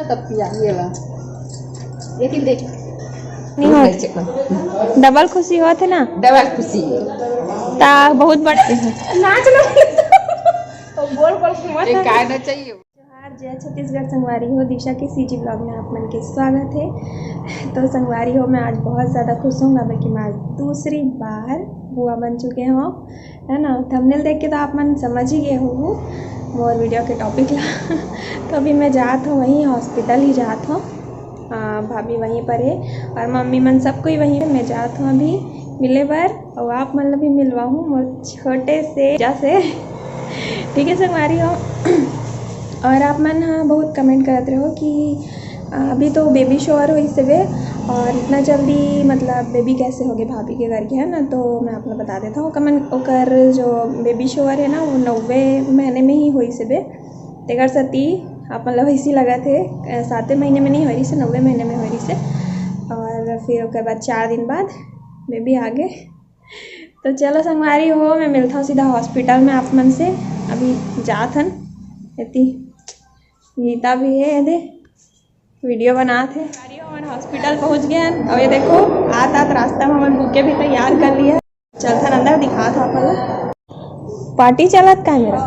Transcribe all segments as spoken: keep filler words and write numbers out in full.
तब पिया ये ला। लेकिन देख, नहीं हो। डबल खुशी होत हे ना। डबल खुशी। ता बहुत बड़ा। नाच लो। तो गोल गोल घुमा ये था। काय ना चाहिए। जोहार, जय छत्तीसगढ़ संगवारी हो, दिशा के सीजी ब्लॉग में आप मन के स्वागत है। तो संगवारी हो, मैं आज बहुत ज़्यादा खुश हूँ, काबर कि मैं आज दूसरी बार बुआ बन चुके हूँ, है ना। थंबनेल देख के तो आप मन समझ ही गए होहू मोर वीडियो के टॉपिक ला। तो अभी मैं जात हूँ वहीं हॉस्पिटल ही जात हूँ। आ, भाभी वहीं पर है और मम्मी मन सब कोई वहीं है। मैं जात हूँ अभी मिले बर और आप मन ला भी मिलवाहूँ मोर छोटे से जीजा से। ठीक है संगवारी हो। और आप मन ह बहुत कमेंट करत रहो कि अभी तो बेबी शॉवर होइस हवे और इतना जल्दी, मतलब, बेबी कैसे होगे भाभी के करके, है ना। तो मैं आप लोग बता देता हूँ, कमन ओकर जो बेबी शॉवर है ना, वो नौवे महीने में ही होइस हवे। तेकर सेती आप मन ल वैसी लगत हे, अ, सातवें महीने में नहीं होय रहिस हे, नौवे महीने में होय रहिस हे। और फिर ओकर बाद चार दिन बाद बेबी आ गे। तो चलो संगवारी हो, मैं मिलता हूँ सीधा हॉस्पिटल में आप मन से। अभी जात हन, एती गीता भी है, ये दे। वीडियो बनात हे। गाड़ी हमन हॉस्पिटल पहुंच गए हन। अब ये देखो, आत आत रास्ता में हमन बुके भी तैयार कर लिया। चलथन अंदर, दिखात हूँ आप लोग। पार्टी चलत का मेरा?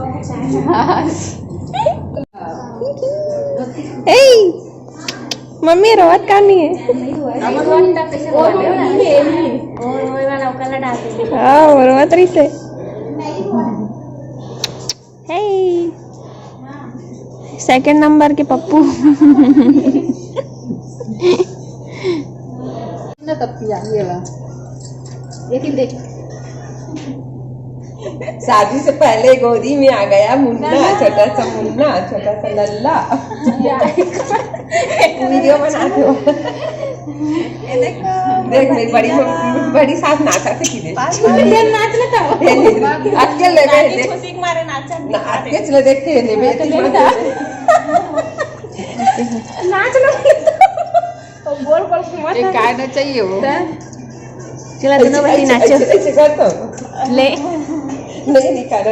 ए, मम्मी रोवत का नहीं है? हाँ, वो रोवत रही से। हे, सेकंड नंबर के पप्पू। ना तब पिया ये ला। लेकिन देख, शादी से पहले गोदी में आ गया मुन्ना, छोटा सा मुन्ना, छोटा सा लल्ला। वीडियो बनात हो। ये देखो, देख, मेरी बड़ी भतीजा। मम-, बड़ी सास नाचा थे कि दे। पास में नाच लेता हो। अकेले में देख। खुशी के मारे नाचा ना, अकेले देख के ले, बेटी मत दे। नाच लो। तो गोल गोल घुमा ये था। काय ना चाहिए वो। चला, दोनों बहनी नाचो। ऐसे, ऐसे कर तो। ले। नहीं, नहीं कर।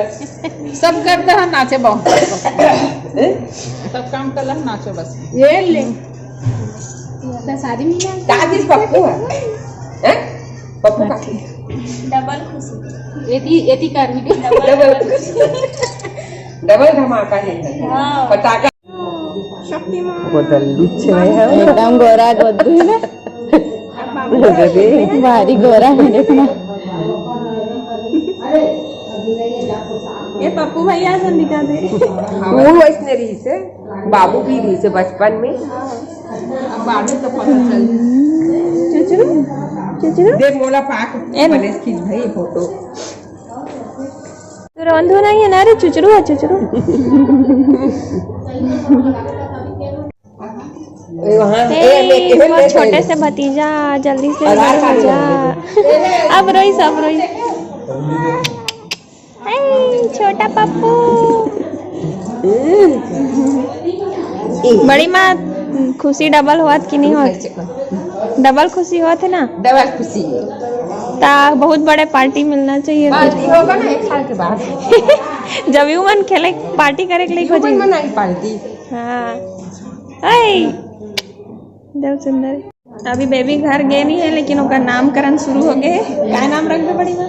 सब करते हैं, नाचे बहुत। हैं? सब काम कर ला, नाचो बस। ये ले। शादी में ना। का चीज पप्पू है? हैं? पप्पू का? डबल खुशी। एती, एती कर भी। डबल खुशी। डबल धमाका है। हाँ। पटाखा। शक्तिमान। वो तो लुच्चे में है। एकदम गोरा गोदू है ना। भारी गोरा है, देखना। ये पप्पू भैया से दिखा दे। वो वैसने रहिस हे, बाबू भी रहिस हे बचपन में। अब बाद में तो पता चल। चुचरू, चुचरू। देख मोला पाक ए ना। बनेस खींच भाई फोटो। तू रोंधू नहीं है ना रे, चुचरू है, चुचरू। ए, वहाँ, ए, ए, ए, ए, वो ए, छोटे ए, से भतीजा, जल्दी से आधार कार्ड भतीजा। बना दे। अब रोई, सब रोई। हाय, छोटा पप्पू। हम्म। बड़ी माँ, खुशी डबल होत कि नहीं होत? डबल खुशी होत है ना? डबल खुशी। ता बहुत बड़े पार्टी मिलना चाहिए। पार्टी होगा ना एक साल के बाद। जब यू मन खेले, पार्टी करे के लिए यूं मन खोजे। मनाई पार्टी। हाँ। हाय। एकदम सुंदर। अभी बेबी घर गे नहीं है, लेकिन ओकर नामकरण शुरू हो गए। का नाम रखबे बड़ी माँ?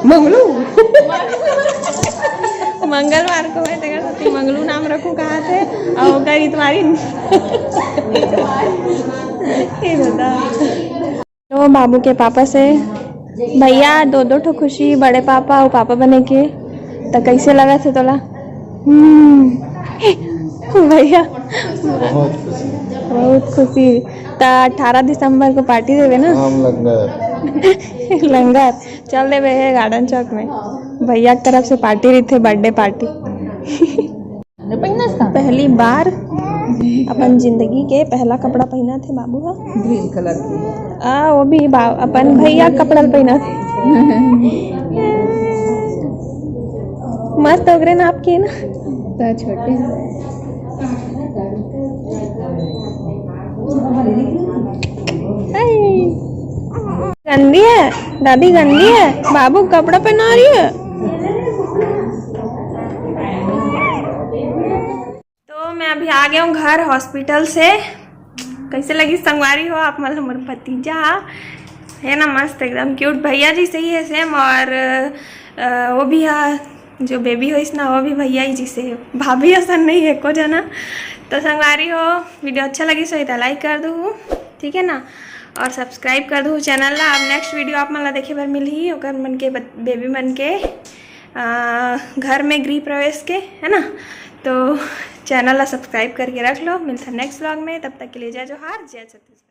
मंगलू। मंगलवार को है, तेकर सेती मंगलू नाम रखू कहा थे, और ओकर इतवारी। ये बता। लो बाबू के पापा से भैया दो दो ठो खुशी, बड़े पापा अउ पापा बने के। त कैसे लगत हे तोला? हम्म, भैया बहुत खुशी। बहुत खुशी। त अठारह दिसंबर को पार्टी देवे ना? आम लंगर। लंगर चल देवे हे गार्डन चौक में। भैया के तरफ से पार्टी रहिथे, बर्थडे पार्टी। पहली बार अपन जिंदगी के पहला कपड़ा पहना थे बाबू हा। ग्रीन कलर की। आ, वो भी बा-, अपन भैया के कपड़ा पहना थे। मस्त ओकरे नाप के ना। तो छोटे। हाय। गंदी है दादी, गंदी है। बाबू कपड़ा पहना रही है। तो मैं अभी आ गए हूँ घर हॉस्पिटल से। कैसे लगी संगवारी हो आप मन ला मोर भतीजा? है ना मस्त, एकदम क्यूट, भैया जी सही है सेम। और अ, वो भी है, जो बेबी होइस ना, वो भी भैया ही जी से, भाभी असन नहीं है को जना। तो संगवारी हो, वीडियो अच्छा लगिस होही त लाइक कर दू, ठीक है ना, और सब्सक्राइब कर दू चैनल ला। अब नेक्स्ट वीडियो आप मन ला देखे बर मिलही ओकर मन के बत-, बेबी मन के अ, घर में गृह प्रवेश के, है ना। तो चैनल ला सब्सक्राइब करके रख लो। मिलता नेक्स्ट व्लॉग में, तब तक के लिए जय जोहार, जय छत्तीसगढ़।